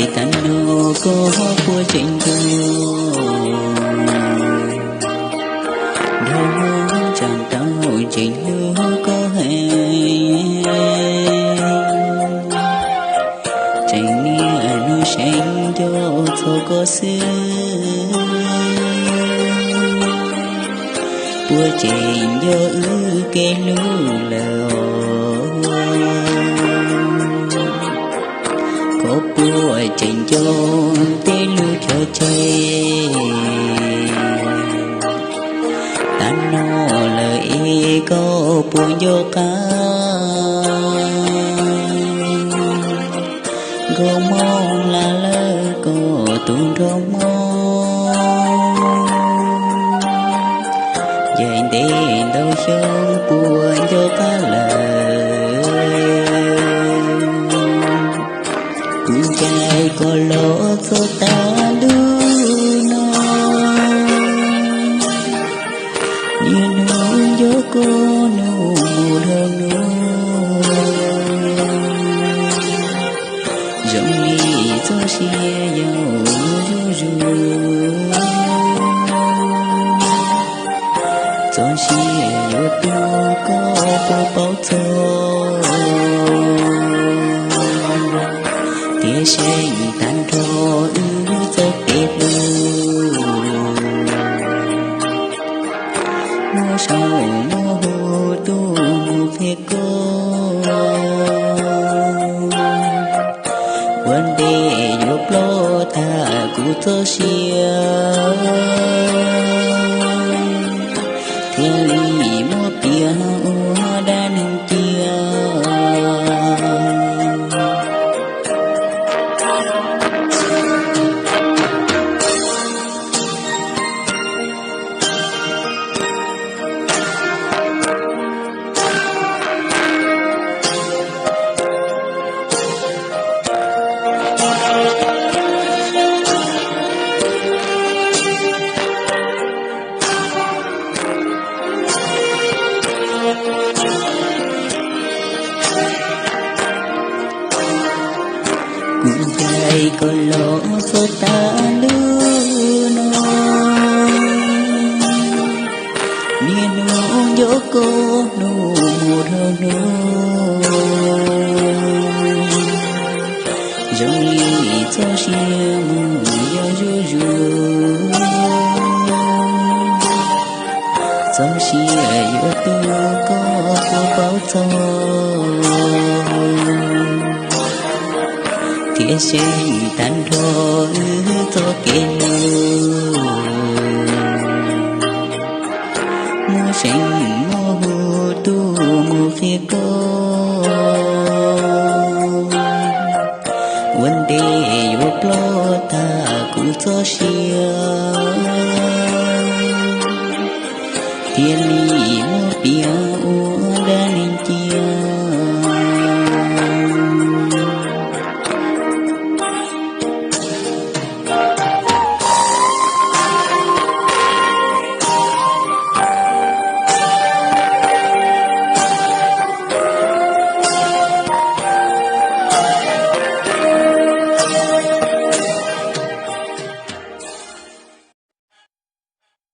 Tag no koj puas tseem nco, nrog tsav tau tseem hlub koj heev, tseem niaj hnub seev nco txog koj xwb. Puas tseem nco wb kev hlub lawm os? Koj puas tseem nco tej lub chaw tseg? Tag no lawm es koj puas nco qab nkauj Hmoob Lam Lawj koj tus nraug Hmoob? Ncaim ntev ntau xyoo puas nco qab lawm? Kuv ncaim koj los txog tag ntuj no, niaj hnub nco koj hnub mus dhau hnub, zoo li txoj sia yau zuj zus. Txoj sia yuav tu koj puas paub txog? Tiam sis tag nrho wb txoj kev hlub, muab saum muab hu tuaj mus qhia koj. Ua ntej yuav ploj tag kuv txoj sia, thiaj li muab piav ua dab neeg cia. Kuv ncaim koj los txog tag ntuj no, niaj hnub nco koj hnub mus dhau hnub, zoo li txoj sia mus yau zuj zus. Txoj sia yuav tu koj puas paub txog? Tiam sis tag nrho wb txoj kev hlub, muab seev muab hu tuaj mus qhia koj. Ua ntej yuav ploj tag kuv txoj sia, thiaj li